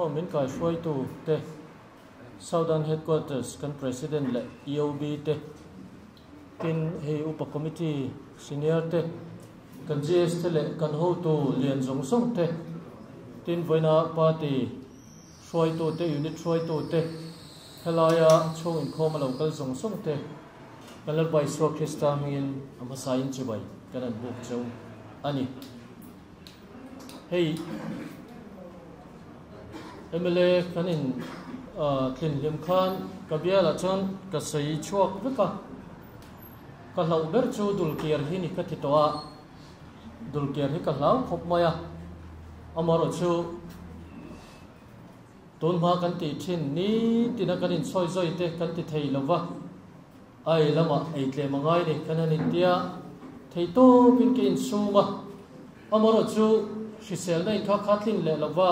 Inkhawm min kaihruaitu te, Southern Headquarters kan President leh EOB te, tin hei Upa Committee Senior te, kan GS te leh kan hotu lian zawng zawng te, tin vawiina Party hruaitu te, Unit hruaitu te, helaia chhung inkhawm a lo kal zawng zawng te, kan Lalpa Isua Krista hmingin a hmasain chibai kan han buk cheu a ni. Hei mla kan in tlin hlim khan ka bialah chuan ka sawi chhuak vek a, ka hlauh ber chu dulkiar hi ni ka ti tawh a, dulkiar hi ka hlau khawp mai a, amaherawh chu tun hma kan tih thin nitina kan insawi zawi te kan ti thei lo va, ai lamah ei tlem a ngai ni kan han intia theihtawpin ka insum a. Amaherawh chu hriselna inkha kha tlin leh lova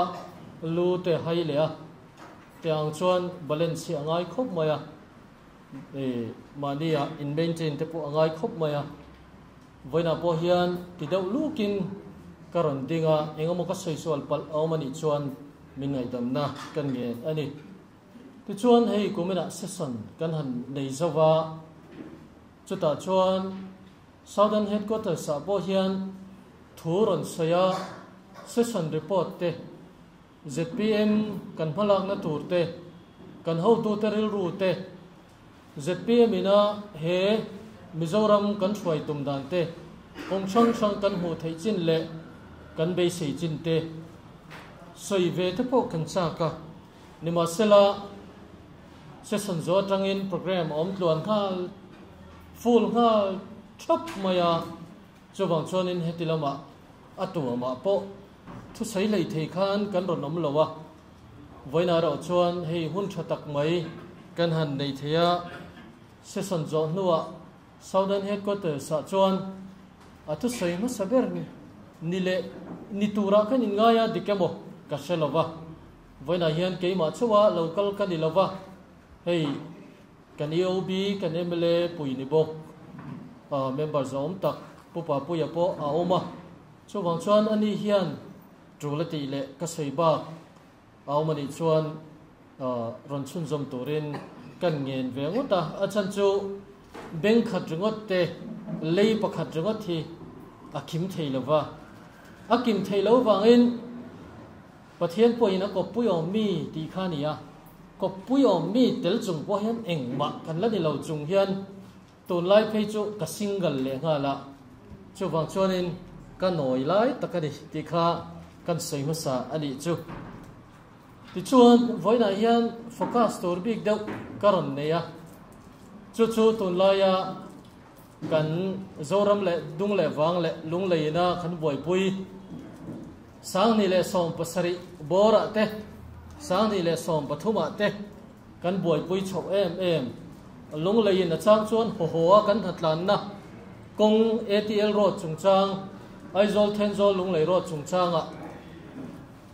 lu te hai leh a, teh ang chuan balance hi a ngai khawp mai a, mahnia in maintain te pawh a ngai khawp mai a. Vawiinah pawh hian ti deuh lukin ka rawn ding a, engemaw ka sawi sual palh a awm a nih chuan min ngaihdamna ka ngen a ni. Tichuan hei kuminah session kan han nei zo va, chutah chuan Southern Headquarters ah pawh hian thu rawn sawi a, session report te, zpm kan hmalakna tur te, kan hotute rilru te, zpm ina he Mizoram kan hruai tum dan te, kawng hrang hrang kan hmuh theih chin leh kan beisei chin te sawi ve te pawh kan chak a. Nimahsela, session zawh atangin program a awm tluan nghal full nghal thap mai a, chuvang chuanin heti lamah a tuamah pawh thusawi lei thei khan kan rawn awm lo a, vawiinah erawh chuan hei hun tha tak mai kan han nei thei a, session zawh hnuah Southern Headquarters ah chuan a thusawi hmasa ber ni leh ni turah khan inngai a dik emaw ka hre lo va. Vawiinah hian keimah chauha lo kal ka ni lo va, hei kan EOB, kan mla pui ni bawk, member zawm tak Pu Papuia pawh a awm a, chuvang chuan ani hian tul a tih leh ka sawi bak a awm a nih chuan rawn chhunzawm turin kan ngen ve ngawt a, a chhan chu beng khat ringawt te, lei pakhat ringawt hi a kim thei lo va, a kim theih loh vangin Pathian pawhin a kawppui awm mi tih kha a ni a, kawppui awm mi tel chung pawh hian engmah kan la ni lo chung hian tunlai phei chu ka single leh nghal a, chuvang chuanin ka nawi lai tak a ni tih kha kan sawi hmasa a nih chu. Tichuan vawiinah hian focus tur bik deuh ka rawn nei a, chu chu tunlaia kan Zoram leh Dung leh Vang leh Lungleina kan buaipui 2017 bawrah te, 2013 ah te kan buaipui chhoh em em. Lungleiin a chang chuan haw haw a kan hnatlanna kawng ATL Road chungchang, Aizawl Thenzawl Lunglei Road chungchangah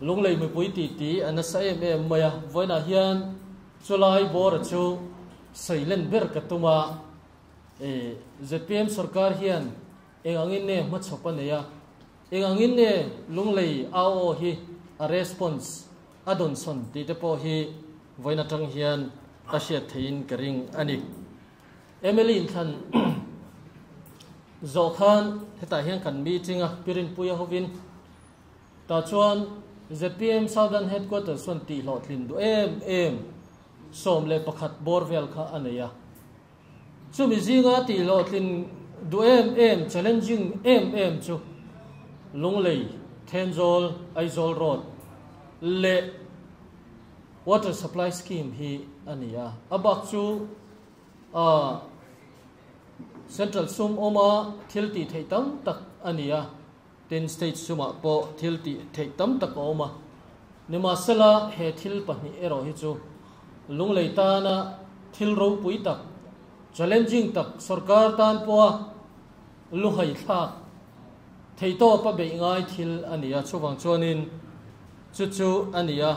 Lunglei mipui titi a nasa em em mai a. Vawiinah hian chulai bawra chu sawi len ber ka tum a, zpm sorkar hian eng angin nge hmachhawp a nei a, Eng angin nge Lunglei au aw hi a response a dawnsawn tih te pawh hi vawiin atang hian a hriat theihin ka ring a ni. Emily inthlan zawh khan hetah hian kan meeting a, Pi Rinpuia hovin tah chuan zpm Southern Headquarters chuan tihhlawhtlin duh em em 11 bawr vel kha a nei a. Chumi zinga tihhlawhtlin duh em em, challenging em em chu Lunglei, Thenzawl, Aizawl Road leh Water Supply Scheme hi a ni a. A bak chu Central sum awma thil tih theih tam tak a ni a, tin State sumah pawh thil tih theih tam tak a awm a. Nimahsela he thil pahnih erawh hi chu Lunglei tana thil ropui tak, challenging tak, sorkar tan pawha luhai thlak theihtawp a beih ngai thil a ni a, chuvang chuanin chu chu a ni a.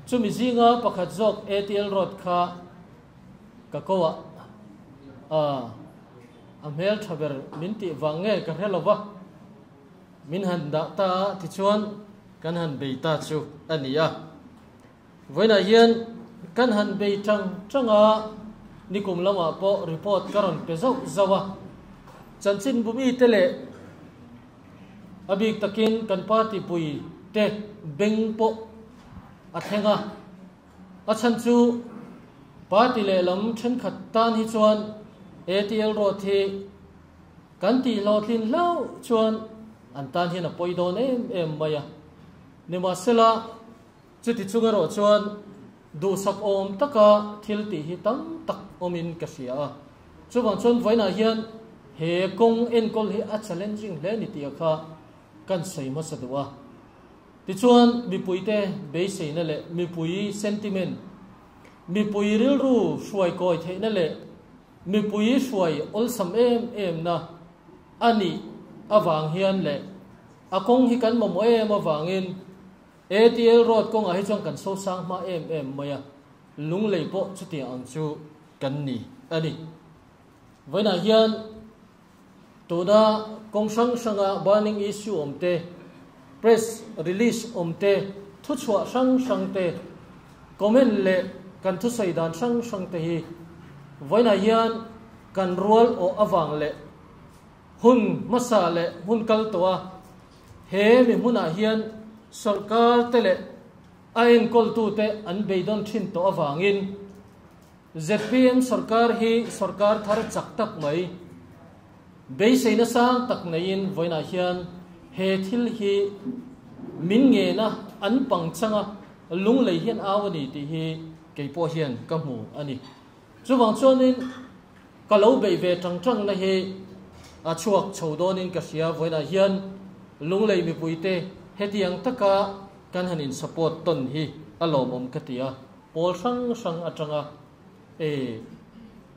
Chumi zinga pakhat zawk ATL Road kha ka ko ah a hmel tha ber min tih vang nge ka hre lo va. Min han dah ta a, tichuan kan han bei ta chu a ni a. Vawiinah hian kan han bei tang tang a, nikum lamah pawh report ka rawn pe zauh zauh a. Chanchin bumi te leh a bik takin kan party pui te beng pawh a thleng a. A chhan chu party lehlam thenkhat tan hi chuan ATL road hi kan tih hlawhtlin hlauh chuan an tan hian a pawi dawn em em mai a. Nimahsela, chuti chung erawh chuan duhsak awm taka thil tih hi tam tak awmin ka hria a. Chuvang chuan vawiinah hian he kawng enkawl hi a challenging hle ni tih kha kan sawi hmasa duh a. Tichuan, mipuite beiseina leh mipui sentiment, mipui rilru hruai kawi theihna leh mipui hruai awlsam em emna a nih avang hian leh a kawng hi kan mamawh em avangin ATL Road kawngah hi chuan kan sosang hma em em mai a, lunglei pawh chutiang ang chu kan ni a ni. Vawiinah hian tuna kawng hrang hranga burning issue awm te, press release awm te, thuchhuah hrang hrang te, comment leh kan thusawi dan hrang hrang te hi vawiinah hian kan rual awh avang leh hun hmasa leh hun kal tawh a he mi hmunah hian sawrkar te leh a enkawltute an beidawn thin tawh avangin zpm sawrkar hi sawrkar thar chak tak mai beiseina sang tak neiin vawiinah hian he thil hi min ngena an pangchanga lunglei hian au a ni tih hi kei pawh hian ka hmu a ni. Chuvang chuanin ka lo beih ve tang tang na hi a chhuak chho dawnin ka hria. Vawiinah hian lunglei mipuite hetiang taka kan han in support tawn hi a lawmawm ka ti a, pawl hrang hrang atanga e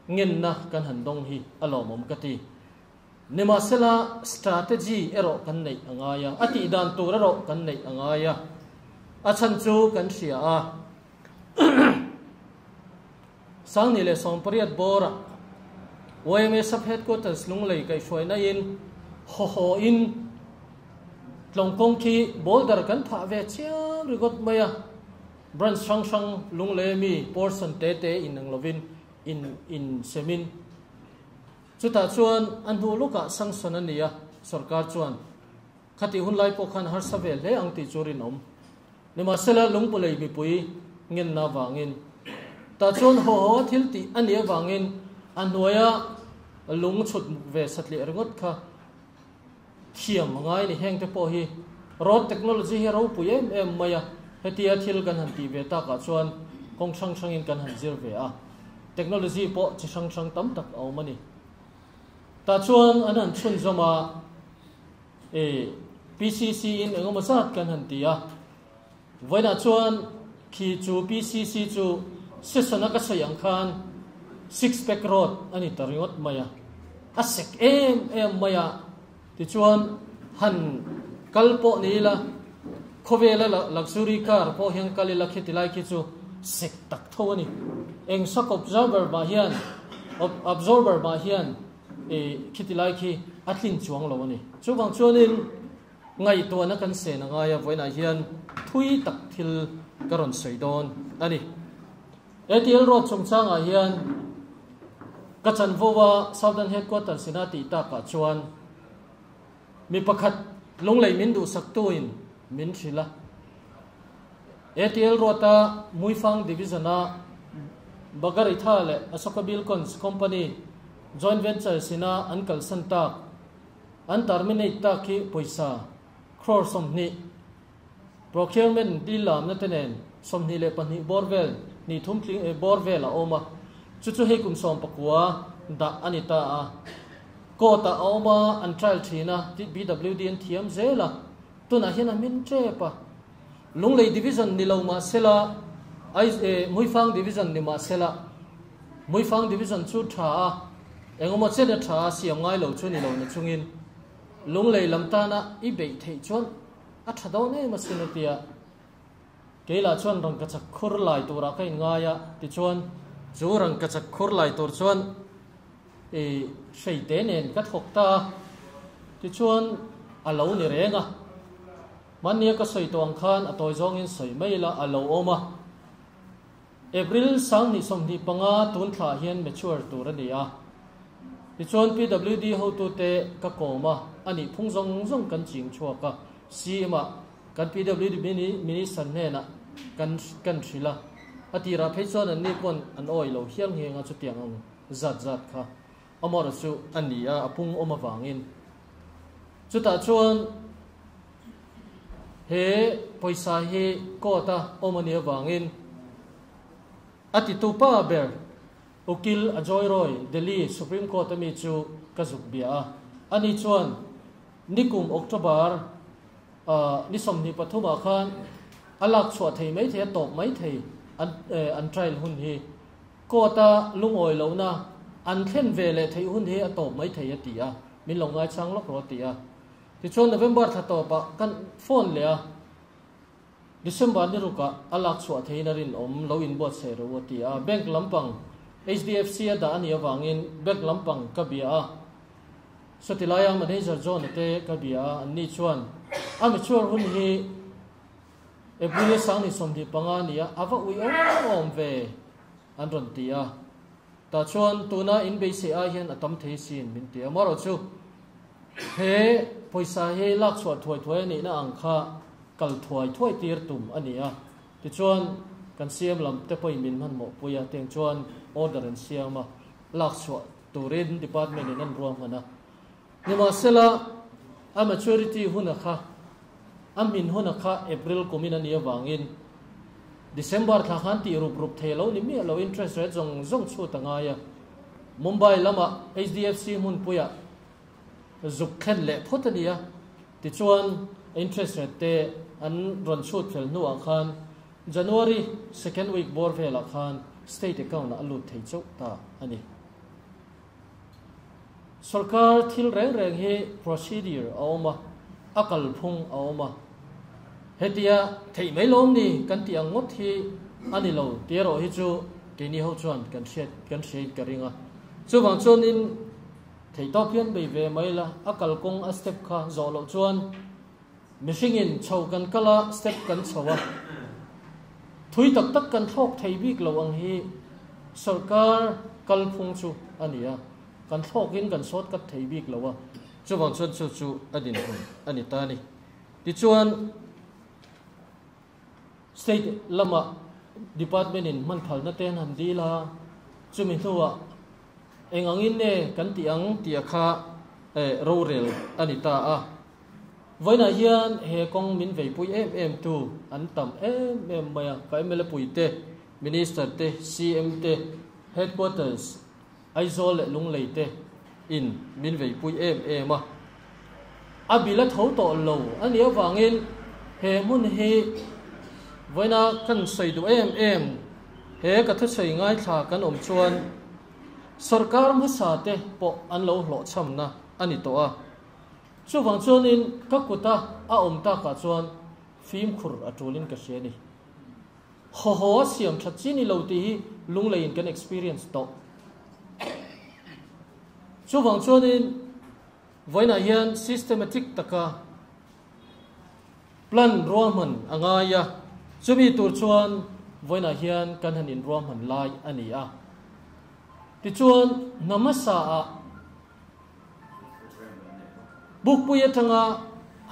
ngenna kan han dawng hi a lawmawm ka ti. Nimahsela strategy erawh kan neih a ngai a, a tih dan tur erawh kan neih a ngai a, a chhan chu kan hria a. 2018 bawra YMA Sub Headquarters Lunglei kaihhruaina in haw haw in tlawng kawng khi boulder kan phah ve chiam ringawt mai a, branch hrang hrang Lunglei ami portion te te in ang lovin in in semin chutah chuan a hnu lukah sanction a ni a, sorkar chuan Khatih hun lai pawh khan harsa ve hle ang tih chu rinawm. Nimahsela, lungpulei mipui ngenna avangin, tah chuan haw haw a thil tih a nih avangin a hnuaia lung chhut muk ve satliah ringawt kha thiam a ngai a ni. Hengte pawh hi road technology hi a ropui em em mai a, hetia thil kan han tih ve takah chuan kawng hrang hrangin kan han zir ve a, technology pawh chi hrang hrang tam tak a awm a ni. Tah chuan an han chhunzawm a, e PCC in engemaw zat kan han ti a, vawiinah chuan khi chu PCC chu session a ka sawi ang khan six pack road a ni ta ringawt mai a, a sek em em mai a, tichuan han kal pawh ni ila khawvela luxury car pawh hian kal ila khiti lai khi chu sek tak tho a ni. Eng shock absorber mah hian absorber mah hian e khiti lai khi a tlin chuang lo a ni. Chuvang chuanin ngaihtuahna kan sen a ngai a, vawiinah hian thui tak thil ka rawn sawi dawn a ni. ATL Road chungchangah hian ka chanvo a Southern Headquarters ina tih takah chuan mi pakhat lunglei min duhsaktuin min hrilh a. ATL Road-a Muifang Division-a Bagaritha leh Ashoka Buildcons Company joint ventures ina an kalsan tak, an terminate tak hi pawisa crore 20 procurement deal lamna te nen 22 bawr vel hnih thum tling bawr vel a awm a, chu chu hei kum 19 dah a ni ta a. Court-ah a awm a, an trial thin a, BWD an thiam zel a, tunah hian a hmin tep a. Lunglei Division ni lo mahsela, Hmuifang Division ni mahsela, Hmuifang Division chu tha a, engemaw chen a tha a, siam ngai lo chu ni lo na chungin Lunglei lam tana i beih theih chuan a tha dawn em asin a ti a. Kei lah chuan rangkachak khur lai turah ka inngai a, tichuan chu rangkachak khur lai tur chuan i hreite nen ka thawk ta a, tichuan a lo ni reng a. Mahnia ka sawi tawh ang khan a tawi zawngin sawi mai ila a lo awm a. April 2025 tun thla hian mature tur a ni a. Tichuan PWD hotute ka kawm a, a nih phung zawng zawng kan ching chhuak a, CM ah kan PWD Minister hnenah kan kan hrilh a, a tirah phei chuan anni pawn an awih lo hial ngheng a chutiang ang zat zat kha amaherawh chu a ni a, a pung awm avangin. Chutah chuan he pawisa hi court a awm a nih avangin a titu pa ber Ukil Ajoy Roy, Delhi Supreme Court ami chu ka zuk bia a. Ani chuan nikum October ni 23 ah khan a lak chhuah thei mai thei a tawp mai thei an an trial hun hi. Court a lungawi lohna an thlen ve leh theih hun hi a tawp mai thei a ti a, min lo ngaichang lawk rawh a ti a. Tichuan November thla tawpah kan phone leh a. December ni rukah a lak chhuah theiin a rinawm lo inbuatsaih rawh u a ti a, bank lampang HDFC a dah a nih avangin bank lampang ka bia a, sawti laia manager John-a te ka bia a, anni chuan a mature hun hi April 2025 a ni a, a va ui awm awm ve an rawn ti a, tah chuan tuna inbeisei ai hian a tam thei sin min ti a, amaherawhchu he pawisa hi lak chhuah thuai thuai a nihna ang kha kal thuai thuai tir tum a ni a, tichuan kan siam lam te pawhin min hmanhmawh pui a, tiang chuan order an siam a, lak chhuah turin department in an ruahman a. Nimahsela a maturity huna kha a hmin huna kha April kumin a nih avangin December thla khan tih rup rup thei lo ni miah lo interest rate zawng zawng chhut a ngai a, Mumbai lama HDFC hmunpuiah zuk thlen leh phawt a ni a, tichuan interest rate te an rawn chhut fel hnuah khan January second week bawr velah khan state account ah a lut thei chauh ta a ni. Sorkar thil reng reng hi procedure a awm a, a kalphung a awm a, hetia theih mai lawm ni kan tih ang ngawt hi a ni lo tih erawh hi chu keini ho chuan kan hriat kan hriain ka ring a. Chuvang chuanin Thei tawp hian bei ve mai la, a kalkawng a step kha zawh loh chuan mihringin chho kan kal a, step kan chho a, thui tak tak kan thlawk thei bik lo ang hi sawrkar kalphung chu a ni a, kan thlawkin kan sawt kat thei bik lo a, chuvang chuan chu chu a dinhmun a ni ta a ni. Tichuan State lama department in hman phalna te an han dil a, chumi hnuah eng angin nge kan tih ang tih a kha rorel a ni ta a. Vawiinah hian he kawng min veipui em em tu an tam em em mai a, ka mla pui te, Minister te, CM te, Headquarters Aizawl leh Lunglei te in min veipui em em a, a bil a tho tawh lo a nih avangin he hmun hi vawiina kan sawi duh em em he ka thusawi ngaithla kan awm chuan sawrkar hmasa te pawh an lo hlawhchhamna a ni tawh a, chuvang chuanin ka kuta a awm takah chuan fimkhur a tulin ka hria a ni. Haw haw a siam that chi ni lo tih hi lungleiin kan experience tawh. Chuvang chuanin vawiinah hian systematic taka plan ruahman a ngai a, chumi tur chuan vawiinah hian kan han inruahman lai a ni a. Tichuan hna hmasa ah Bukpui atanga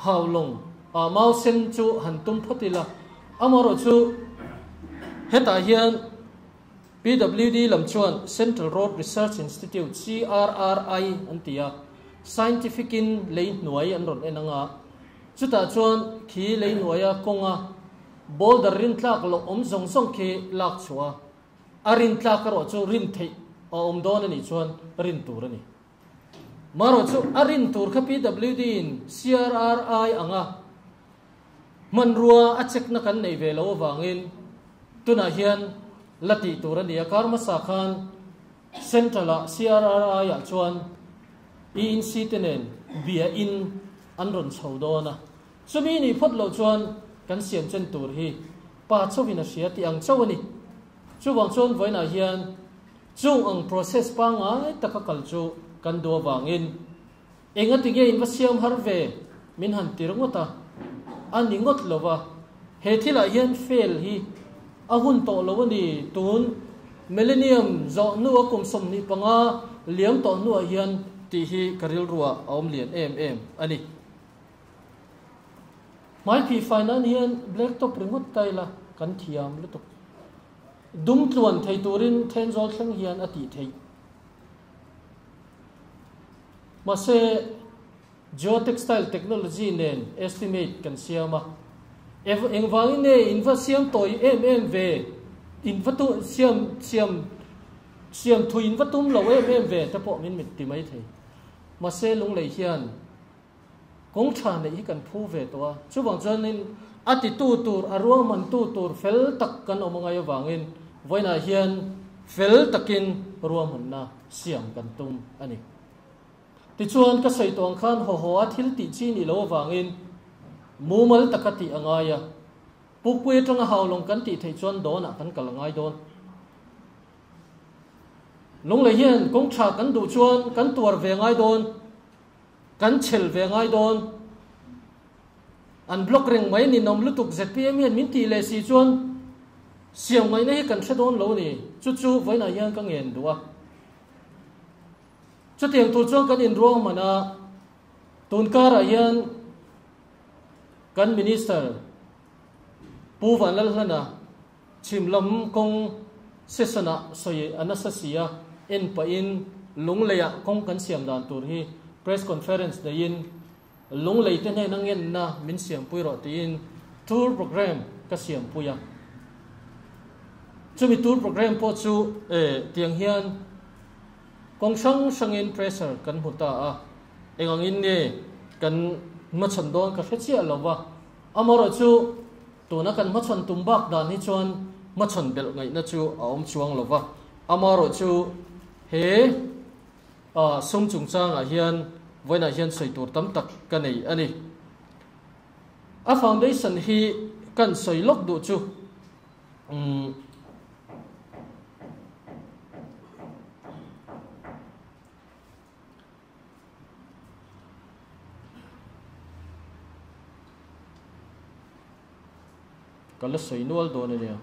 Haulawng ah mau sen chu han tum phawt ila, amaherawh chu hetah hian PWD lam chuan Central Road Research Institute, CRRI, an ti a, scientific in lei hnuai an rawn en anga, chutah chuan khi lei hnuaia kawnga boulder rintlak loh awm zawng zawng khi lak chhuah a, a rintlak erawh chu rin theih a awm dawn a nih chuan rin tur a ni. Marawh chu a rin tur kha PWD in CRRI anga hmanrua a check na kan nei ve lo avangin tunah hian la tih tur a ni a. Kar hmasa khan Central ah CRRI ah chuan ENC te nen bia in an rawn chho dawn a. Chumi nih phawt loh chuan kan siam chen tur hi pa chauhin a hria tih ang chauh a ni. Chuvang chuan vawiinah hian Chung ang process pangngai taka kal chu kan duh avangin enga tinge in va siam har ve min han ti ringawt a, a ni ngawt lo va, he thilah hian fail hi a hun tawh lo a ni. Tun Millennium zawh hnua kum 25 liam tawh hnuah hian tih hi ka rilruah a awm lian em em a ni. Hmaiphih fai nan hian black top ringawt ta ila kan thiam lutuk. Dum tluan thei turin Thenzawl thleng hian a tih theih. Mahse, Geotextile technology nen estimate kan siam a. Engvangin nge in va siam tawi em em ve, in va tu siam siam siam thui in va tum lo em em ve te pawh min mit ti mai thei. Mahse lunglei hian kawng tha neih hi kan phu ve tawh a, chuvang chuanin a titu tur, a ruahmantu tur fel tak kan awm angai avangin vawiinah hian fel takin ruahmanna siam kan tum a ni. Tichuan, ka sawi tawh ang khan haw haw a thil tih chi nih loh avangin mumal taka tih a ngai a. Pukpui atanga haulawng kan tih theih chuan dawnah kan kal a ngai dawn. Lunglei hian kawng tha kan duh chuan kan tuar ve ngai dawn, kan chhel ve ngai dawn. An block reng mai ninawm lutuk zpm hian min tih leh si chuan siam ngaihna hi kan hre dawn lo a ni. Chu chu vawiinah hian ka ngen duh a. Chutiang tur chuan kan inruang hman a, tun karah hian kan Minister Pu Vanlalhlana chhim lam kawng session-ah sawi a nasa si a, en pahin Lungleiah kawng kan siam dan tur hi press conference neiin Lunglei te hnena ngenna min siampui rawh tiin tour programme ka siampui a. Chumi tour programme pawh chu tiang hian kawng hrang hrangin pressure kan hmu ta a, eng angin nge kan hmachhawn dawn ka hre chiah lo va, amaherawhchu tuna kan hmachhawn tum bak dan hi chuan hmachhawn belh ngaihna chu a awm chuang lo va, amaherawhchu he sum chungchangah hian vawiinah hian sawi tur tam tak ka nei a ni. A foundation hi kan sawi lawk duh chu umm Ka la sawi nual dawn a nia.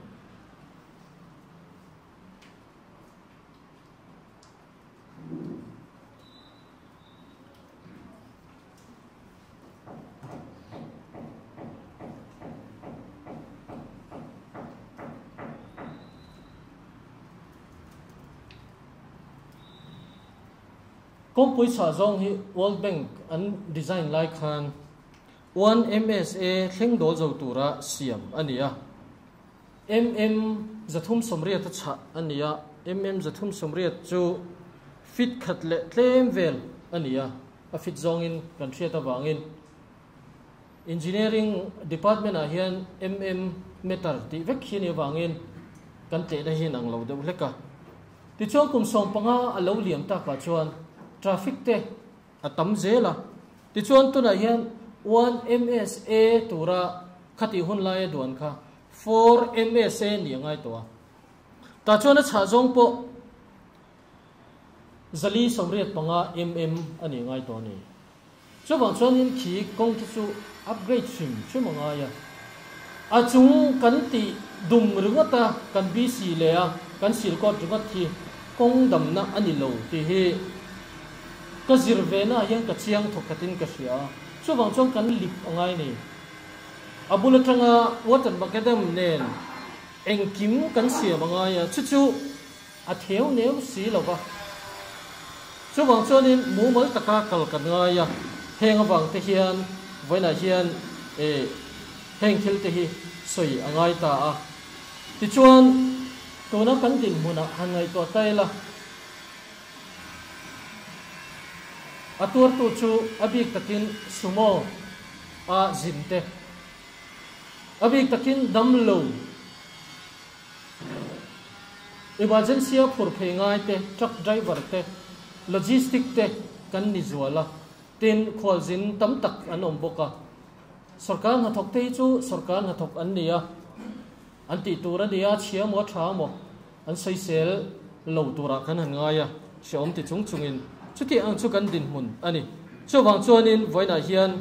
Kawngpui chhah zawng hi World Bank an design lai khan one MSA thleng dawl zo tura siam a ni a. MM 380 a chhah a ni a, MM 380 chu feet khat leh tlem vel a ni a. A fit zawngin kan hriat avangin Engineering Department ah hian mm meter tih vek hi a nih avangin kan tlehna hi a ang lo deuh hlek a. Tichuan kum 15 a lo liam takah chuan traffic te a tam zel a. Tichuan tunah hian one MSA tura khatih hun laia duan kha four MSA nih a ngai tawh a. Tah chuan a chhah zawng pawh 485 mm a nih ngai tawh a ni. Chuvang chuanin khi kawng te chu upgrade hrim hrim a ngai a. A chung kan tih dum ringawt a, kan BC leh a, kan sil coat ringawt hi kawng damna a ni lo tih hi ka zir ve naah hian ka chiang thawk khatin ka hria a. Chuvang chuan kan lip a ngai a ni. A bul atanga water macadam nen engkim kan siam a ngai a, chu chu A theu neu si lo va. Chuvang chuanin mumal taka kal kan ngai a, heng avang te hian vawiinah hian eh heng thil te hi sawi a ngai ta a. Tichuan, tuna kan dinhmunah han ngaihtuah ta ila, a tuartu chu a bik takin sumo a zin te, a bik takin damlo, Emergency a phur phei ngai te, truck driver te, logistic te kan ni zual a, tin khualzin tam tak an awm bawk a. Sorkar hnathawk te hi chu sorkar hnathawk an ni a, an tih tur a ni a, chhia maw tha maw an sawisel lo turah kan han ngai a, hrehawm ti chung chungin chuti ang chu kan dinhmun a ni. Chuvang chuanin vawiinah hian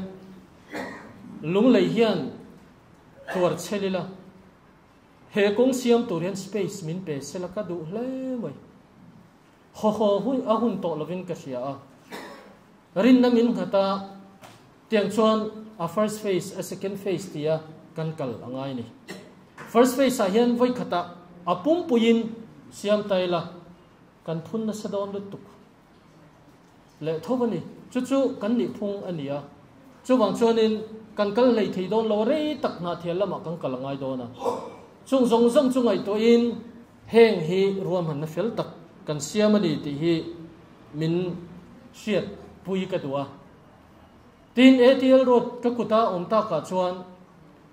Lunglei hian tuar chhel ila. He kawng siam tur hian space min pe sela ka duh hle mai. Haw haw hui a hun tawh lovin ka hria a. Rinna min nghat a, tiang chuan a first phase, a second phase tia kan kal a ngai ni. First phase ah hian vawi khatah a pumpuiin siam ta ila kan phun nasa dawn lutuk leh tho a ni. Chu chu kan nihphung a ni a. Chuvang chuanin kan kal hlei thei dawn lo rei tak hnahthial lamah kan kal a ngai dawn a. Chung zawng zawng chu ngaihtuahin Heng hi ruahmanna fel tak kan siam a ni tih hi min hriat pui ka duh a. Tin, ATL Road ka kuta awm takah chuan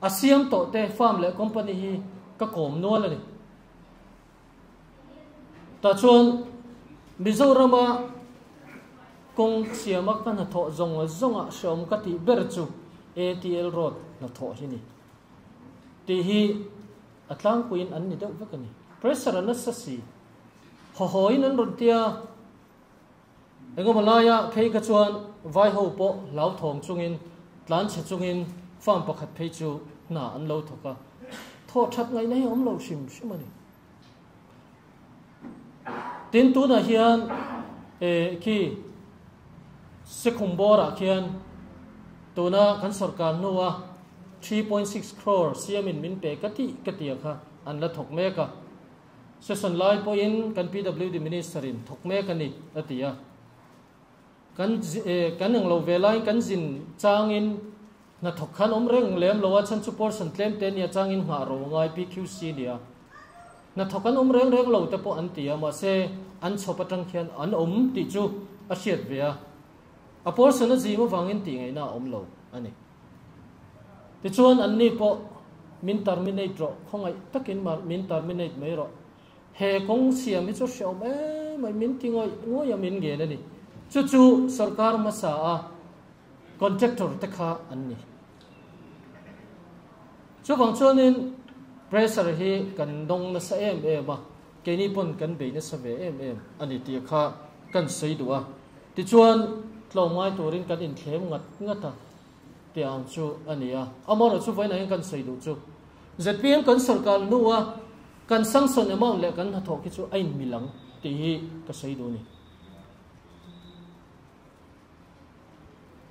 a siam tawh te farm leh company hi ka kawm nual a ni. Tah chuan Mizorama kawng siama ka hnathawh zawng zawngah hreawm ka tih ber chu ATL Road hnathawh hi ni tih hi A tlangpuiin an ni deuh vek a ni. Pressure a nasa si. Hawhawiin an rawn tia. Engemaw laia phei kha chuan vai ho pawh hlauthawng chungin, tlanchhe chungin farm pakhat phei chu hna an lo thawk a. Thawh that ngaihna hi a awm lo hrim hrim a ni. Tin, tunah hian khi Sekhum bawrah khian tuna kan sorkar hnua 3.6 crore siamin min pe ka tih ka tia kha an la thawk mek a. Session lai pawhin kan PWD Minister in thawk mek a ni a ti a. Kan kan englo ve laiin kan zin changin hnathawk khan awm reng lem lo a, chhan chu portion tlem te nia changin nghah ro ngai PQC nia. Hnathawk an awm reng reng lo te pawh an ti a, mahse an chhawp atang khian an awm tih chu a hriat ve a. A portion a zim avangin tih ngaihna a awm lo a ni. Tichuan anni pawh min terminate rawh, khawngaih takin min terminate mai rawh. He kawng siam hi chu hreawm em mai, min ti ngawih ngawih a min ngen a ni. Chu chu sorkar hmasa a contractor te kha an ni. Chuvang chuanin pressure hi kan dawng nasa em em a, keini pawn kan bei nasa ve em em a ni tih kha kan sawi duh a. Tichuan tlawmngai turin kan inthlem ngat ngat a tih ang chu a ni a. Amaherawhchu vawiinah hian kan sawi duh chu zpm kan sorkar hnua kan sanction amount leh kan hnathawh khi chu a inmil ang tih hi ka sawi duh a ni.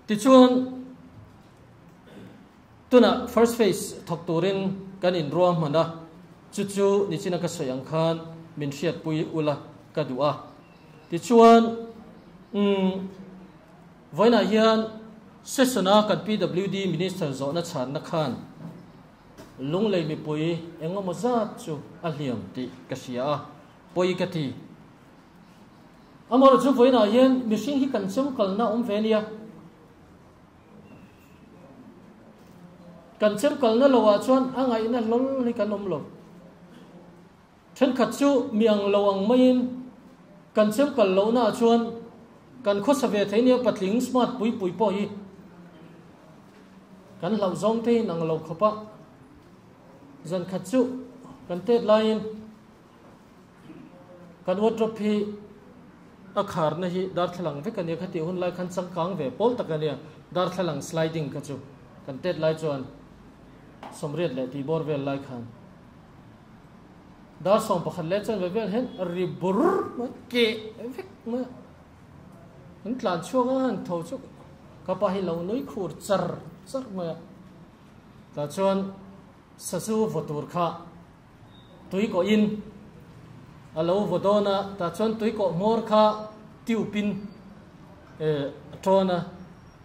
Tichuan tunah first phase thawk turin kan inruahman a, chu chu nichina ka sawi ang khan min hriatpui ula ka duh a. Tichuan umm vawiinah hian session-a kan PWD Minister zawhna chhanna khan Lunglei mipui engemaw zat chu a hliam tih ka hria a, pawi ka ti. Amaherawhchu vawiinah hian mihring hi kan chem kalna awm ve nia. Kan chem kalna loah chuan a ngaihna hlawl hi kan awm lo. Thenkhat chu mi ang lo ang maiin kan chem kal lohnaah chuan kan khawsa ve thei nia patling smart pui pui pawh hi kan hlauh zawng te in ang lo khawp a. Zankhat chu kan tet laiin Kan wardrobe hi a kharna hi darthlalang vek a nia, khatih hun lai khan changkang ve pawl tak a nia, darthlalang sliding kha chu kan tet lai chuan sawmriat leh tih bawr vel lai khan dar 11 leh chuan ve vel hian ri bur mai keh vek mai a, an tlan chhuak a han tho chu ka pa hi lo nui khur char char mai a, tah chuan sazu vaw tur kha Tui kawhin a lo vaw dawn a, tah chuan tui kawh hmawr kha tube in a tawn a,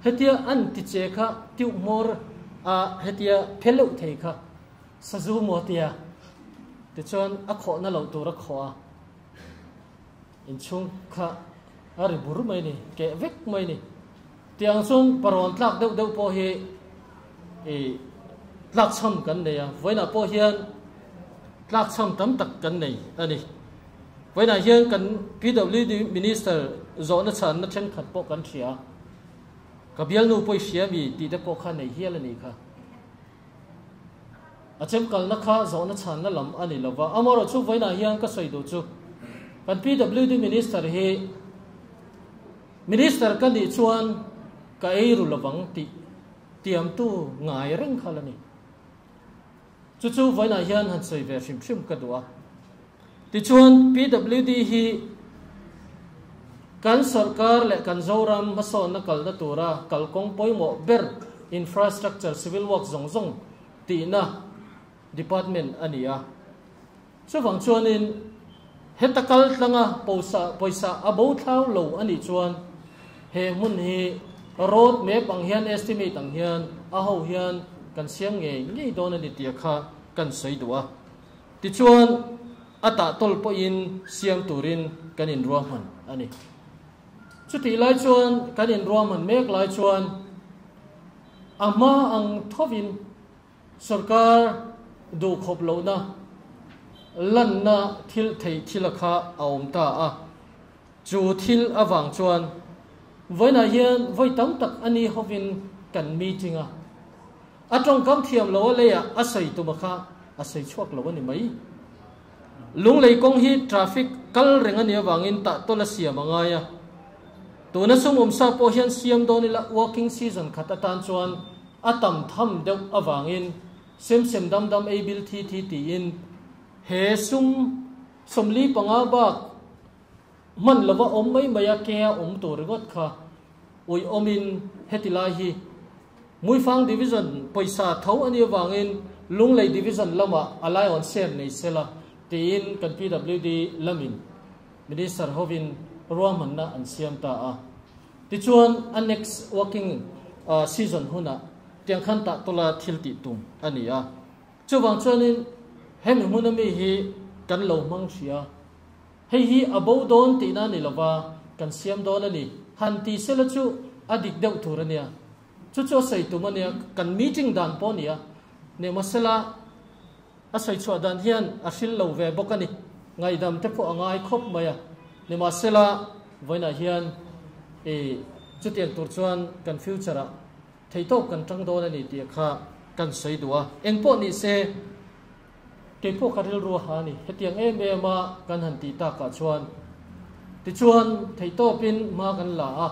hetia an ti che kha tube hmawr a hetia phe leuh thei kha sazu maw tia tichuan a khawhna loh tur a khawh a, inchhung kha a ri bur mai a ni, keh vek mai a ni. Tiang chuan parawn tlak deuh deuh pawh hi i tlakchham kan nei a, vawiinah pawh hian tlakchham tam tak kan nei a ni. Vawiinah hian kan PWD Minister zawhna chhanna thenkhat pawh kan hria a, ka bialnu pawh i hria mi tih te pawh kha nei hial a nih kha. A chemkalna kha zawhna chhanna lam a ni lova, amaherawhchu vawiinah hian ka sawi duh chu kan PWD Minister hi, Minister ka nih chuan ka ei ru lovang tih tiamtu ngai reng kha la ni. Chu chu vawiinah hian han sawi ve hrim hrim ka duh a. Tichuan PWD hi kan sawrkar leh kan Zoram hmasawnna kalna tura kalkawng pawimawh ber infrastructure civil work zawng zawng tihna department a ni a. Chuvang chuanin heta kal tlanga pawisa pawisa a bo thlau lo a nih chuan he hmun hi road map ang hian estimate ang hian a ho hian kan siam ngei ngei dawn a ni tih kha kan sawi duh a. Tichuan a tah tawl pawhin siam turin kan inruahman a ni. Chutih lai chuan kan inruahman mek lai chuan a hma ang thovin Sorkar duhkhawp lohna lanna thil theih thila kha a awm ta a, chu thil avang chuan vawiinah hian vawi tam tak a ni hovin kan meeting a, a tawngkam thiam lo a leiah a sawi tuma kha a sawi chhuak lo a ni mai. Lunglei kawng hi traffic kal reng a nih avangin tah tawlh a siam a ngai a, tuna sum awmsa pawh hian siam dawn ila working season khat atan chuan A tam tham deuh avangin sem sem dam dam ei bil thi thi tiin he sum 45 bak hman lova awm mai mai a ke a awm tur ringawt kha ui awmin heti lai hi Hmuifang Division pawisa tho a nih avangin Lunglei Division lamah a lai awn share nei sela tiin kan PWD lamin Minister hovin ruahmanna an siam ta a. Tichuan, a next working season hunah tiang khan tah tawla thil tih tum a ni a. Chuvang chuanin hemi hmuna mi hi kan lo hmang hria. Hei hi a bo dawn tihna a ni lova, kan siam dawn a ni. Han ti sela chu a dik deuh tur a nia. Chu chu a sawi tum a nia, kan meeting dan pawh a ni a. Nimahsela, a sawi chhuah dan hian a hril lo ve bawk a ni. Ngaihdam te pawh a ngai khawp mai a. Nimahsela, vawiinah hian i chutiang tur chuan kan future ah theihtawp kan tang dawn a ni tih kha kan sawi duh a. Engpawh ni se, keipawh ka rilru a ha a ni. Hetiang em em a kan han tih takah chuan tichuan theihtawpin hma kan la a.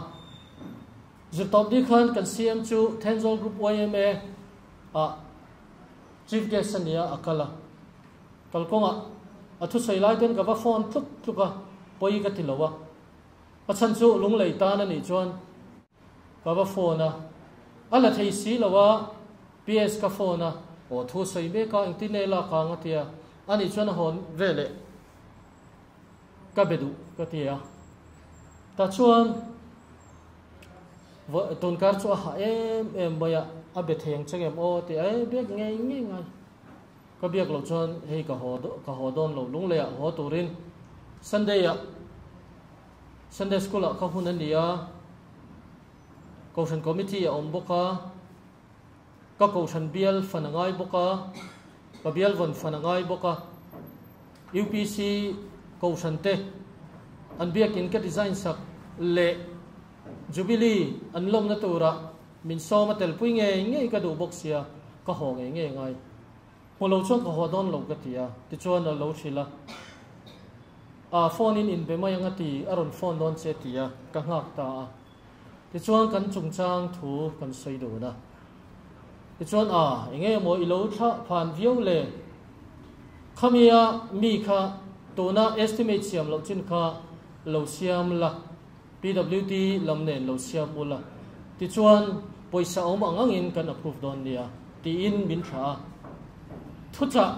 Zirtawp ni khan kan CM chu Thenzawl Group yma ah Chief Guest a nia a kal a. Kalkawngah a thusawi lai ten ka va phone tluk tluk a, pawi ka ti lo a. A chhan chu lunglei tan a nih chuan ka va phone a, a la thei si lo a, PS ka phone a, aw thusawi mek a, engtin nge lak ang a tia, a nih chuan a hawn veleh ka be duh ka ti a. Tah chuan tunkar chu a hah em em mai a, a be thei ang che ngem aw ti a, e biak ngei ngei ngai. Ka biak loh chuan hei ka haw ka haw dawn lo lungleiah haw turin Sunday ah Sunday school ah ka hun a ni a, Kohhran committee a awm bawk a, ka Kohhran bial fan a ngai bawk a, ka bial vawn fan a ngai bawk a, UPC Kohhran te an biakin ka design sak leh Jubilee an lawmna turah Min sawm a telpui ngei ngei ka duh bawk sia, ka haw ngei ngei ngai. Hmu lo chuan ka haw dawn lo ka ti a, tichuan a lo hrilh a. A phone in inbe mai ang a ti, a rawn phone dawn che ti a, ka nghak ta a. Tichuan kan chungchang thu kan sawi dun a. Tichuan a, eng nge maw i lo thlah phan viau le? Khamia mi kha tuna estimate siam loh chin kha lo siam la. PWD lam nen lo siam ula, tichuan pawisa awm ang angin kan approve dawn nia, tiin min thlah a. Thuchah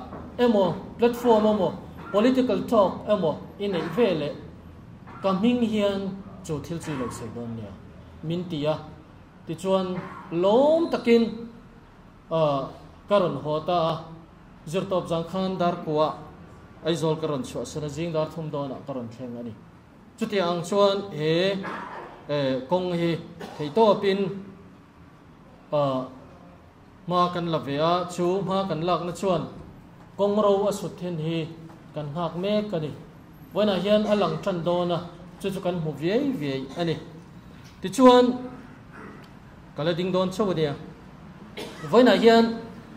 emaw, platform emaw, political talk emaw i neih ve leh ka hming hian chu thil chu i lo sawi dawn nia, min ti a. Tichuan lawm takin ka rawn haw ta a, zirtawp zang khan Darkuah Aizawl ka rawn chhuahsan a, zing dar thum dawnah ka rawn thleng a ni. Chutiang ang chuan he kawng hi theihtawpin hma kan la ve a, chu hma kan lakna chuan kawng ro a sut thin hi kan nghak mek a ni. Vawiinah hian a lang tan dawn a, chu chu kan hmu viai viai a ni. Tichuan, ka la ding dawn chauh a nia. Vawiinah hian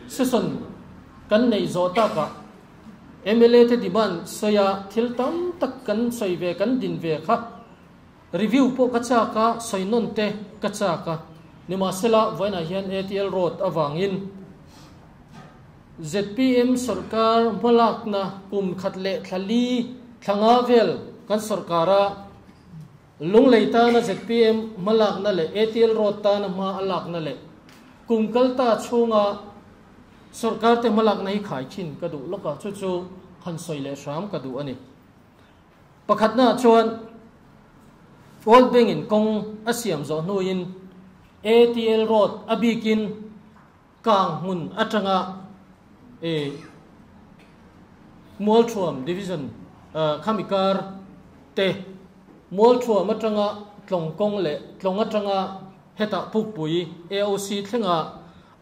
session kan neih zawh takah, Mla te demand sawi a thil tam tak kan sawi ve kan din ve kha review pawh ka chak a sawi nawn te ka chak a nimahsela vawiinah hian ATL road avangin ZPM sawrkar hmalakna kum khat leh thla li thla nga vel kan sawrkara Lunglei tana ZPM hmalakna leh ATL Road tana hma a lakna leh kum kalta chhunga sawrkar te hmalakna hi khai thin ka duh lawk a, chu chu han sawi leh hram ka duh a ni. Pakhatnaah chuan World Bank in kawng a siam zawh hnuin ATL Road a bikin kang hmun atanga e Mualthuam Division khami kar te Mualthuam atanga Tlawng kawng leh Tlawng atanga hetah Pukpui AOC thlenga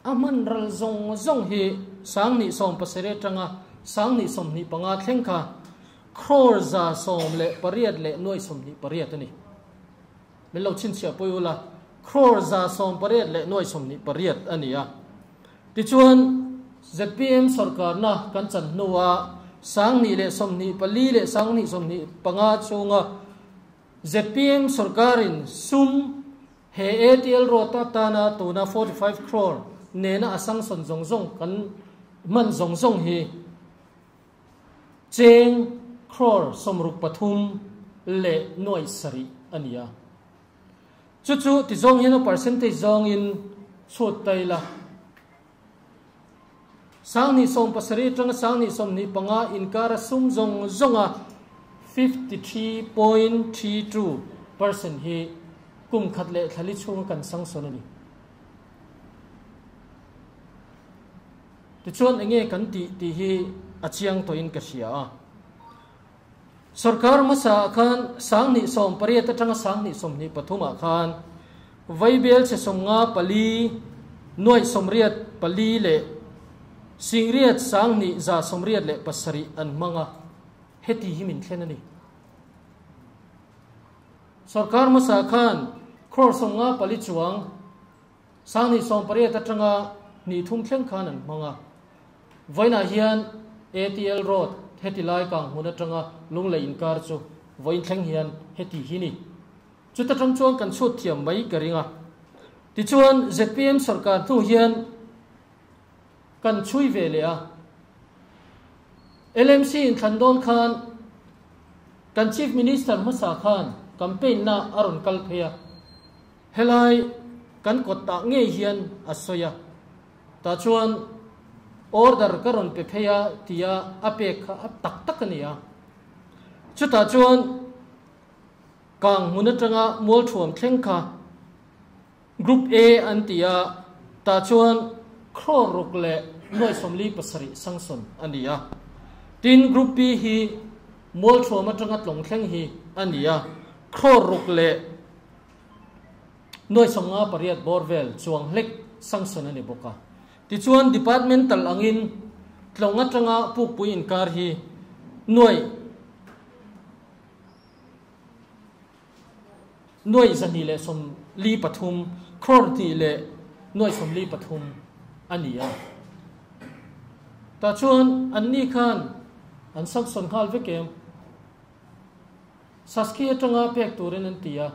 a hman ral zawng zawng hi 17,000 atanga 2025 thleng kha crore 118 leh nuai 28 a ni. Min lo chhinchhiah pawih ula, crore 118 leh nuai 28 a ni a. Tichuan, ZPM sawrkarna kan chan hnua 2024 leh 2025 chhunga ZPM sawrkarin sum he ATL road atana tuna 45 crore nena a sanction zawng zawng kan hman zawng zawng hi Cheng crore 63 leh nuai sarih a ni a. Chu chu ti zawng hian a percentage zawngin chhut ta ila. 2017 atanga 2025 inkara sum zawng zawnga 53.32% hi kum khat leh thla li chhunga kan sangsawn a ni. Tichuan enge kan tih tih hi a chiang tawhin ka hria a. Sorkar hmasa ah khan 2018 atanga 2023 ah khan Vaibel chhe 54 nuaih 84 leh singriat 2187 an hmang a, heti hi min thlen a ni. Sorkar hmasa khan crore 54 chuang 2018 atanga hnih thum thleng khan an hmang a. Vawiinah hian ATL Road heti lai kang hmun atanga Lunglei inkar chu vawiin thleng hian heti hi ni. Chuta tang chuan kan chhut thiam mai ka ring a. Tichuan ZPM sawrkar hnu hian kan chhui ve leh a. LMC inthlan dawn khan kan Chief Minister hmasa khan campaign na a rawn kal phei a. Helai kan kawt ah ngei hian a sawi a, tah chuan order ka rawn pe phei a tia a pek kha a tak tak a ni a. Chutah chuan kang hmun atanga Mualthuam thleng kha Group A an ti a, tah chuan crore ruk leh nuai 47 sanction a ni a. Tin, Group B hi Mualthuam atanga Tlawng thleng hi a ni a, crore ruk leh Nuai 58 bawr vel chuang hlek sanction a ni bawk a. Tichuan departmental angin Tlawng atanga Pukpui inkar hi nuai nuai 243 crore hnih leh nuai 43 a ni a. Tah chuan anni khan an sanction nghal vek em? Saski atanga pek turin an ti a.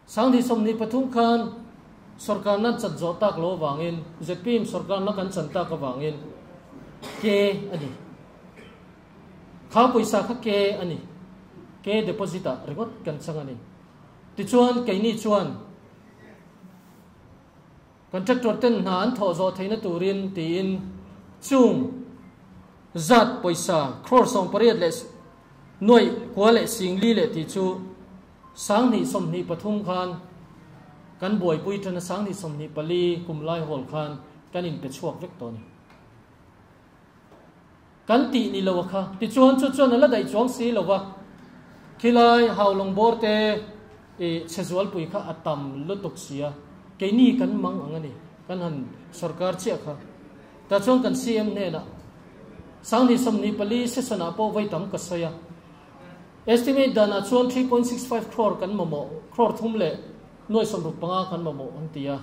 2023 khan sawrkarna an chan zawh tak lo avangin ZPM sawrkarna kan chan tak avangin ke a ni. Kha pawisa kha ke a ni. Ke deposit ah ringawt kan chang a ni. Tichuan keini chuan Contractor ten hna an thawh zawh theihna turin tiin chung zat pawisa crore 18 leh nuaih kua leh singli leh tih chu 2023 khan kan buaipui tan a, 2024 kum lai hawl khan kan inpe chhuak vek tawh a ni. Kan tih ni lo a kha. Tichuan chu chuan a la daih chuang si lo va, khilai Haulawng bawr te i chhe zualpui kha a tam lutuk si a, keini kan mang ang a ni, kan han sorkar chiah kha. Tah chuan kan CM hnenah 2024 session ah pawh vawi tam ka sawi a, estimate danah chuan 3.65 crore kan mamawh, crore thum leh nuai 65 kan mamawh an ti a,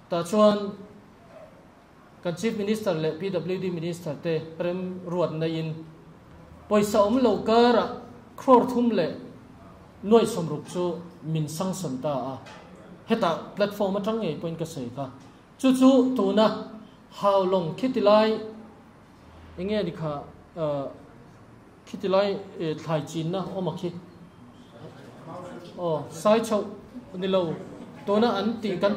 tah chuan Kan Chief Minister leh PWD Minister te rem ruat naiin pawisa awm lo karah crore thum leh nuai 60 chu min sanction ta a, hetah platform atang ngei pawhin ka sawi kha. Chu chu tuna Haulawng khiti lai enge ni kha khiti lai thlai chinna awm a khi aw sai chhoh ni lo tuna an tih kan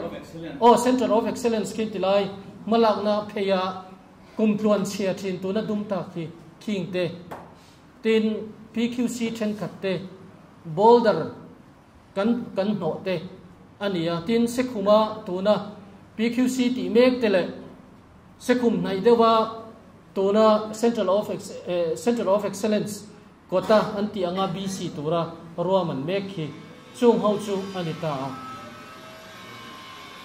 aw Centre of Excellence khi ti lai hmalakna phei a kum tluan chhia thin tuna dum tak khi khing te tin PQC thenkhat te boulder kan kan hnawh te a ni a, tin Sekhuma tuna PQC tih mek te leh Sekhum hnaih deuha tuna Central of Centre of Excellence kawta an tih anga BC tura ruahman mek hi chung ho chu a ni ta a.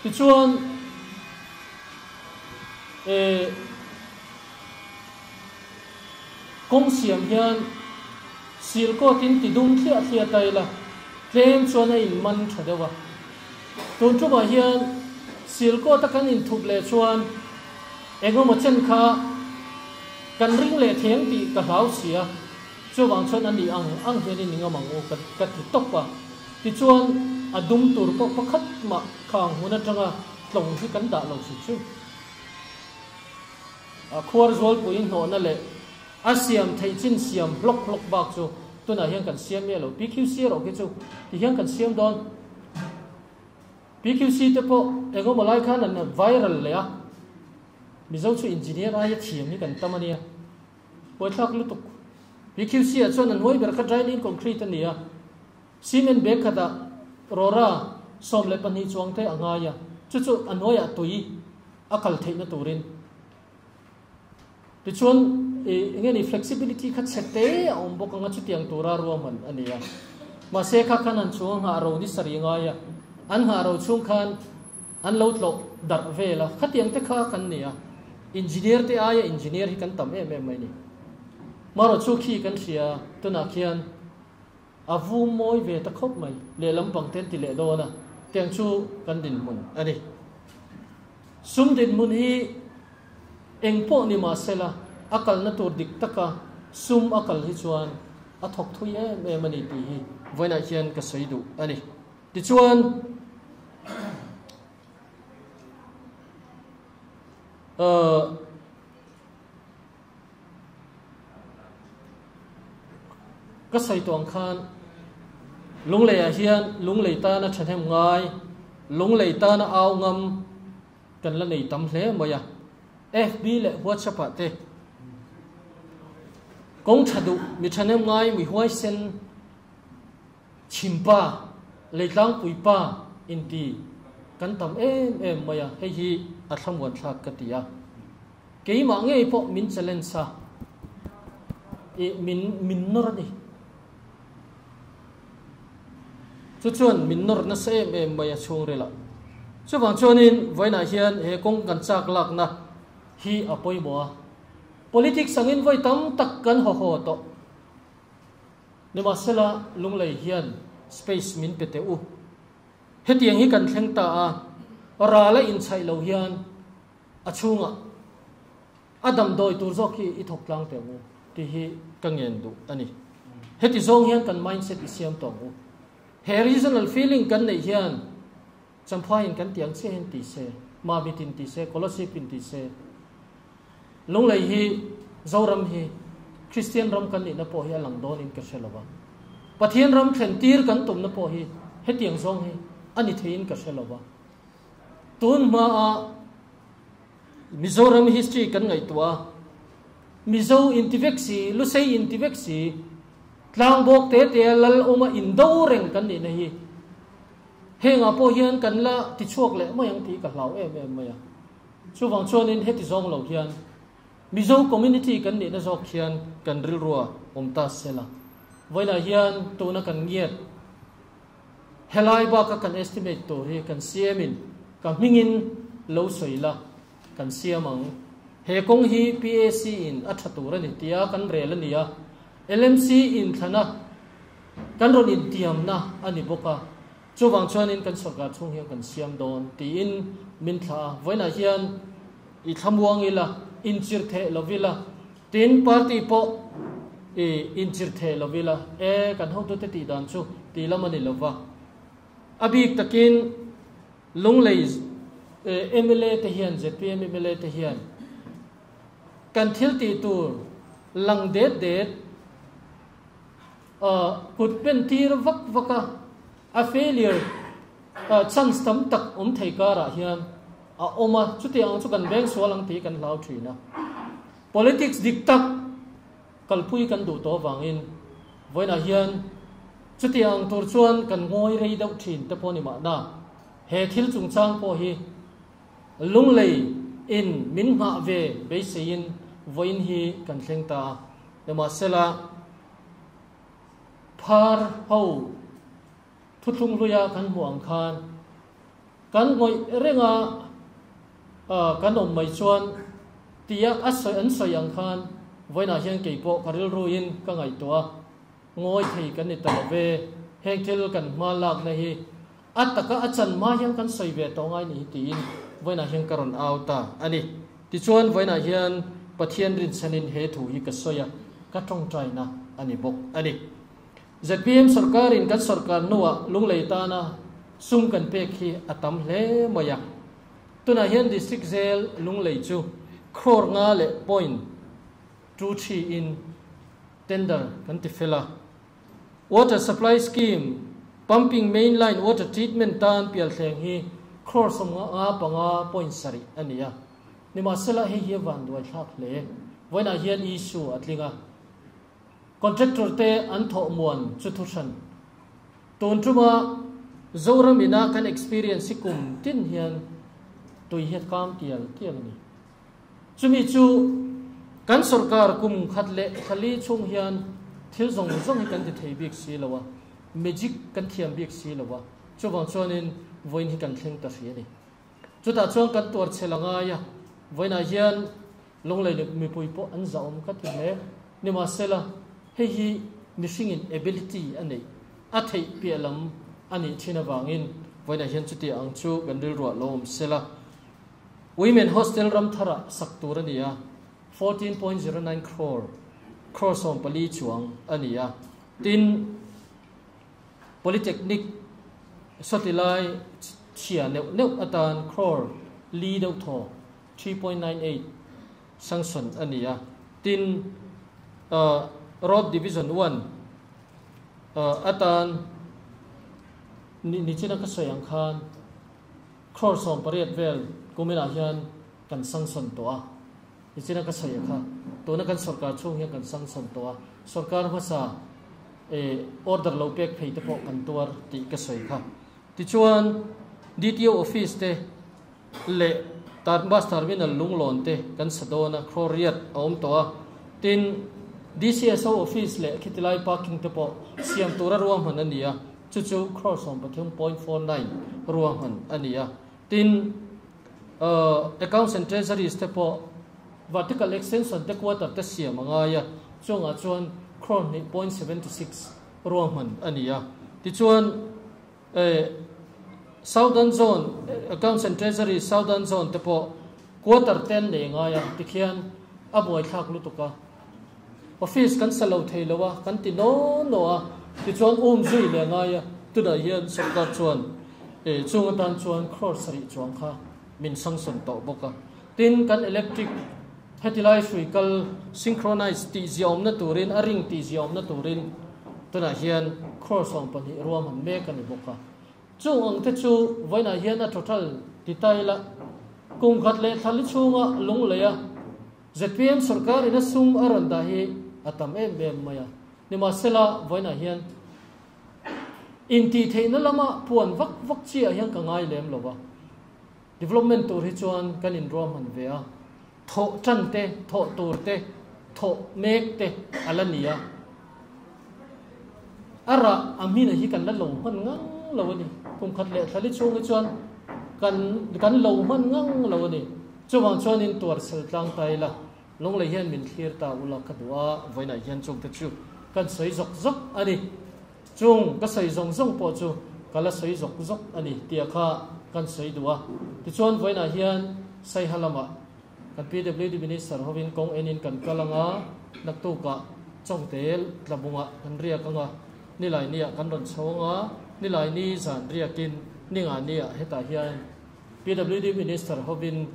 Tichuan eh Kawng siam hian sil kawtin ti dum thliah thliah ta ila, tlem chuan a in man tha deuh a. Tun tumah hian sil kawta kan inthup leh chuan engemaw chen kha kan ring leh theng tih ka hlau si a, chuvang chuan a nih ang ang hian in ngam ang u ka ka ti tawp a. Tichuan a dum tur pawh pakhat mah khang hun atanga tlawng hi kan dah lo hrim hrim. A khuar zualpui hnawhna leh a siam theih chin siam hlawk hlawk bak chu tunah hian kan siam miah lo. PQC erawh khi chu ti hian kan siam dawn. PQC te pawh engemaw lai khan an viral leh a, Mizo chu engineer aia thiam hi kan tam a nia. Buaithlak lutuk. PQC ah chuan a hnuai ber kha dry lean concrete a ni a, cement bag khatah rawra 12 chuang te a ngai a, chu chu a hnuaiah tui a kal theihna turin. Tichuan, eng nge ni flexibility kha chhe te a awm bawk anga chutiang tura ruahman a ni a. Mahse kha khan an chhung a nghah ro ni sarih ngai a, an nghah ro chhung khan an lo tlawh darh vel a, khatiang te kha kan ni a. Engineer te aia engineer hi kan tam em em mai ni. Marawh chu khi kan hria tunah khian A vum mawi ve ta khawp mai. Lehlam pang ten ti leh dawn a, tiang chu kan dinhmun a ni. Sum dinhmun hi eng pawh ni mah sela, a kalna tur dik taka sum a kal hi chuan a thawk thui em em a ni tih hi vawiinah hian ka sawi duh a ni. Tichuan, Ahh. Ka sawi tawh ang khan Lungleiah hian Lunglei tana thahnem ngai, Lunglei tana au ngam kan la nei tam hle mai a. FB leh WhatsApp ah te kawng tha duh mi thahnem ngai mi huaisen chhimpa, leitlangpuipa inti kan tam em em mai a, hei hi a thlamuan thlak ka ti a. Keimah ngei pawh min challenge a, ih min min nawr a ni. Chu chuan min nawr nasa em em mai a chhungril ah. Chuvang chuanin vawiinah hian he kawng kan chak lakna hi a pawimawh a. Politics angin vawi tam tak kan haw haw tawh. Nimahsela Lunglei hian space min pe teh u. Hetiang hi kan thleng ta a, ral a inchhaih lo hian a chhungah a damdawi tur zawk hi i thawk tlang teh ang u tih hi ka ngen duh a ni. Heti zawng hian kan mindset i siam tawh ang u. He regional feeling kan neih hian Champhaiin kan tiang chiah hian ti se, Mamitin ti se, Kolasipin ti se, Lunglei hi Zoram hi Kristian ram kan nihna pawh hi a lang dawnin ka hre lo va. Pathian ram thlen tir kan tumna pawh hi hetiang zawng hi a ni theiin ka hre lo va. Tun hmaa Mizoram history kan ngaihtuah a, Mizo inti vek si, Lusei inti vek si, tlangbawk te te a lal awma indo reng kan nihna hi hengah pawh hian kan la tichhuak leh mai ang tih ka hlau em em mai a. Chuvang chuanin heti zawng lo hian Mizo community kan nihna zawk hian kan rilrua awm ta sela. Vawiinah hian tuna kan ngiat Helai baka kan estimate tur hi kan siamin ka hmingin lo sawi la, kan siam ang. He kawng hi PAC in a tha tur a ni tia kan rel a ni a, LMC inthlana kan rawn intiamna a ni bawk a, chuvang chuanin kan sorkar chhung hian kan siam dawn tiin min thlah a. Vawiinah hian i thlamuang ila, inchir theh lo ila, Tin, party pawh i inchir theh lo ila, e, kan hotute tih dan chu tih lam a ni lo va. A bik takin Lunglei Mla te hian, zpm mla te hian kan thil tih tur lang det det kut pen tir vak vak a, a failure chance tam tak awm thei karah hian a awm a, chutiang ang chu kan veng sual ang tih kan hlau thin a. Politics dik tak kalpui kan duh tawh avangin vawiinah hian chutiang ang tur chuan kan ngawi rei deuh thin te pawh a ni mahna. He thil chungchang pawh hi Lunglei in min nghah ve beiseiin vawiin hi kan thleng ta a, nimahsela phar ho thuthlung hluia kan hmuh ang khan kan ngawih renga kan awm mai chuan tia a sawi an sawi ang khan vawiinah hian keipawh ka rilruin ka ngaihtuah a, ngawi thei kan ni ta lo ve, heng thil kan hma lakna hi A taka a chan hma hian kan sawi ve tawh ngai ni hi tiin vawiinah hian ka rawn au ta a ni. Tichuan vawiinah hian Pathian rinchhanin he thu hi ka sawi a, ka tawngtaina a ni bawk a ni. Zpm sorkarin kan sorkar hnuah Lunglei tana sum kan pek hi a tam hle mai a. Tunah hian District Jail Lunglei chu crore nga leh point 23 in tender kan ti fel a. Water Supply Scheme, Pumping Main Line Water Treatment tan pialthleng hi crore 55 point sarih a ni a. Nimahsela hei hi a vanduai thlak hle. Vawiinah hian issue a tling a. Contractor te an thawh muan chu thuhran. Tun tuma Zoram ina kan experience hi kum tin hian tui hi a kam tial tial a ni. Chumi chu kan sorkar kum khat leh thali chhung hian thil zawng zawng hi kan ti thei bik si lo a, magic kan thiam bik si lo a, chuvang chuanin vawiin hi kan thleng ta hri a ni. Chutah chuan kan tuar chhel a ngai a, vawiinah hian Lunglei leh mipui pawh an zahawm ka ti hle. Nimahsela, hei hi mihringin ability a neih, a theih piah lam a nih thin avangin vawiinah hian chuti ang chu kan rilruah lo awm sela. Women Hostel Ramtharah sak tur a ni a, 14.09 crore, crore 14 chuang a ni a. Tin, Polytechnic sawti lai chhia neuh neuh atan crore li deuh thaw, 3.98, sanction a ni a. Tin, Road Division One atan nichina ka sawi ang khan, Crore 18 vel kuminah hian kan sanction tawh a, nichina ka sawi kha tuna kan sorkar chhung hian kan sanction tawh a, sorkar hmasa order lo pek phei te pawh kan tuar tih ka sawi kha. Tichuan DTO office te leh Bus Terminal Lunglawn te kan sa dawn a, crore riat a awm tawh a, tin DCSO office leh khitilai parking te pawh siam tura ruahman a ni a. Chu chu crore 13.49 ruahman a ni a. Tin, Accounts and Treasuries te pawh vertical extension te quarter te siam a ngai a, chungah chuan crore 2.76 ruahman a ni a. Tichuan, Southern Zone, Accounts and Treasuries Southern Zone te pawh quarter te an nei ngai a, tikhian a buaithlak lutuk a. Office kan sa lo thei lo a, kan ti naw naw a, tichuan um zui leh ngai a, tunah hian sorkar chuan chung atan chuan crore sarih chuang kha min sanction tawh bawk a. Tin, kan electric heti lai hrui kal synchronize tih ziaawmna turin, a ring tih ziaawmna turin tunah hian crore 12 ruahman mek a ni bawk a. Chung ang te chu vawiinah hian a total ti ta ila, kum khat leh thla li chhunga lunglei a, Zpm sorkar in a sum a rawn dah hi a tam em em mai a, nimahsela vawiinah hian intihtheihna lama puan vak vak chiah hian ka ngai lem lo va, development tur hi chuan kan inruahman ve a, thawh tan te, thawh tur te, thawh mek te a la ni a, a rah a hmina hi kan la lo hman ngang lo a ni, kum khat leh thla li chhung hi chuan kan kan lo hman ngang lo a ni. Chuvang chuanin tuar sel tlang ta ila, Lunglei hian min thlir ta ula ka duh a, vawiinah hian chungte chu kan sawi zawk zawk a ni. Chung ka sawi zawng zawng pawh chu ka la sawi zawk zawk a ni tia kha kan sawi duh a. Tichuan vawiinah hian Saiha lamah kan PWD Minister hovin kawng enin kan kal ang a, naktukah Chawngte tlabungah kan riak ang a, Nilainiah kan rawn chho ang a, Nilaini zan riakin Ningahniah hetah hian. PWD Minister hovin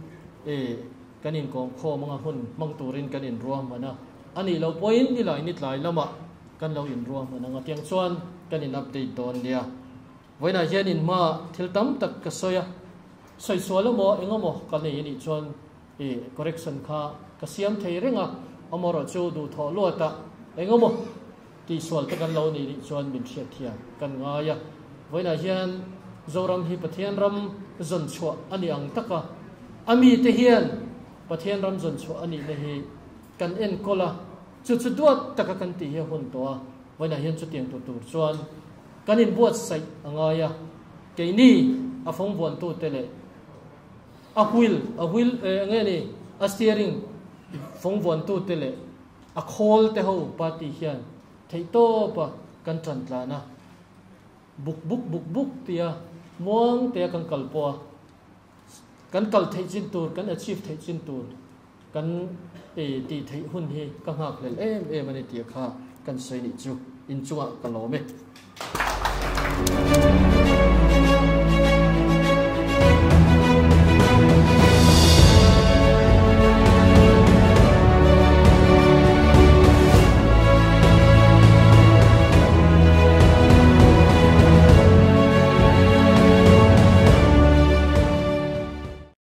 e kan inkawm khawm anga hun hmang turin kan inruahman a, a nih loh pawhin nilai ni tlai lamah kan lo inruahman ang a tiang chuan kan in update dawn nia. Vawiinah hian in hmaah thil tam tak ka sawi a, sawi sual emaw eng emaw ka nei anih chuan i correction kha ka siam thei reng a, amaherawhchu duhthawh luatah eng emaw tihsual te kan lo nih nih chuan min hriat thiam kan ngai a. Vawiinah hian Zoram hi Pathian ram zawn chhuah a ni ang tak a, a mite hian Pathian ram zawn chhuah a nihna hi kan enkawl a, chu chu duat taka kan tih hi a hun tawh a, vawiinah hian chutiang tur tur chuan kan inbuatsaih a ngai a, keini a fawng vuantute leh a wheel, a wheel eh enge ni, a steering fawng vuantute leh a khawl te ho party hian theihtawpa kan tan tlan a, buk buk buk buk tia muang tea kan kal pawh a, kan kal theih chin tur, kan achieve theih chin tur kan eh tih theih hun hi ka nghak hlel em em a ni tih kha kan sawi nih chu inchungah ka lawm e.